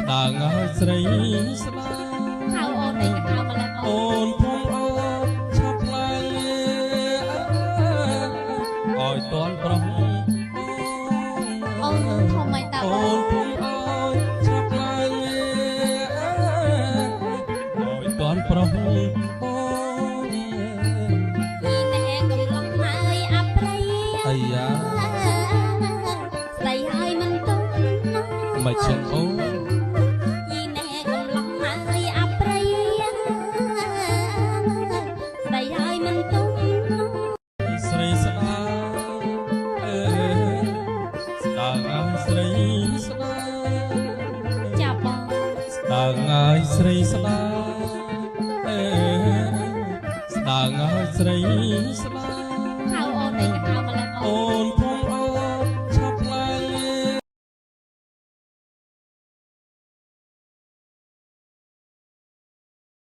ស្ដាងឲ្យស្រីស្ដាង ហៅអូនអីក៏ហៅម្ល៉េះបង អូនធំអូនឆាប់ឡើងឲ្យតន់ប្រុស អូនធំហើយតាប អូ ង នធំឲ្យឆាប់ឡើងឲ្យតន់ប្រុសបង យីណែកំឡុងហើយអប្រៃ អាយ៉ា ស្ដីហើយមិនទុំណោះ មិនចឹងអូន យីណែកំឡុងហើយអប្រៃស្ដីហើយមិនទុំណោះ ស្រីស្ដាងអើស្ដាងឲ្យស្រីស្ដាង ចាបង ស្ដាងឲ្យស្រីស្ដាងអេស្ដាងឲ្យស្រីស្ដា